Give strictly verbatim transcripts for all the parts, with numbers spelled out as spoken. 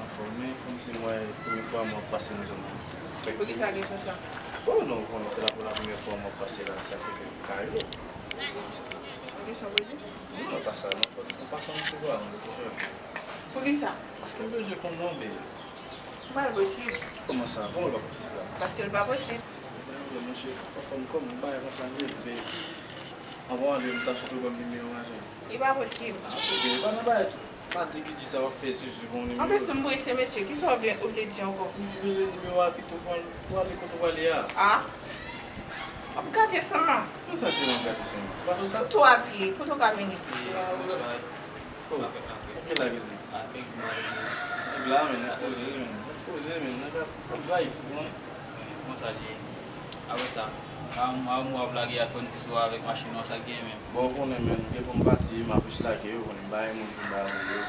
Anfòm, men kòmsi mwen, premye fwa mwen ap pase nan zòn nan. Fèk Poukisa kesyon sa? Bon, non, ou konnen se la pou la premye fwa mwen ap pase la, sa fè ke m ka rele. Kesyon poze? Non, e pa sa, non. Ou pase nan sou a, mwen te fè. Poukisa? Paske m bezwen konnen, men. Kòman l posib? Kòman sa? Kòman l pa posib la? Paske l pa posib. Monchè, anfòm kòm m pa konsa m ye, men anvan ale, m ta sot ou ban m nimewo a, jan. Li pa posib. Ebyen, pa nan bagay tou. Pa di ki di sa w ap fè zuzu pou yon nimewo. Anplis, tou m prese, mesye. Kisa w vle, ou vle di ankò? M jis bezwen nimewo a pito pou al, pou ale kote w prale a. A? W ap gate san m la. Kòman sa se nan gate san m? Pa tou sa? Tou a pye, kote w ka vini? E, bonswa. Oh, ok, la vizit. Nèg la, men, nèg poze, men, nèg poze, men, nèg ap, ap vibe, ou konnen. Konsa l ye. Apre sa, a, a, w ap lage a fòn ti sou avèk machin nan, sa k gen menm. Bon, ou konnen, men, gen pou m pati, m ap jis lage yo, konnen, m bay moun pou m bay moun yo.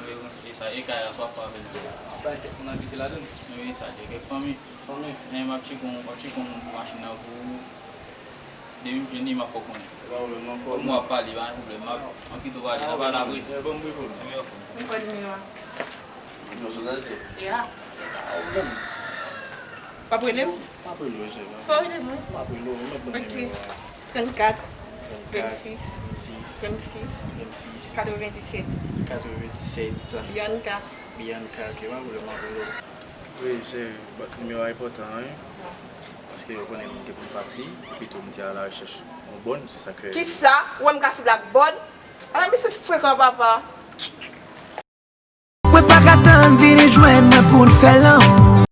Wi, e sa, e kay la, swa fò avè l. Ap bay kèk moun abite ladan l. Wi, sa, gen kèk fanmi. Fanmi. Men, m ap tcheke yon, m ap tcheke yon moun pou machin nan pou ou. Depi m jwenn li, m ap fè w konnen. Pa pwoblèm, non, kòm. Kòm w ap pale, pa gen pwoblèm. M ap, m ap kite w pale, n ap pale apre. Bon, m reponn. Mwen fè nimewo a. Nimewo sosyete? Ya. Pa pwoblèm. W ap rele m? M ap rele w, cheri. Fò w rele mwen. M ap rele w, mwen ban nimewo a. Trannkat, vennsis, vennsis, vennsis, vennsis, katrevenndisèt, katrevenndisèt, Bianca. Bianca, ok, pa pwoblèm, m ap rele w. Wi, cheri, but nimewo a enpòtan, wi. Paske yo konnen m gen pou m pati, epi tou m te a la rechèch yon bòn, se sa k fè. Kisa? Ou wè m ka sanble ak bòn? Ala misye frekan, papa. Mwen pa ka tann, vini jwenn mwen pou n fè lanmou.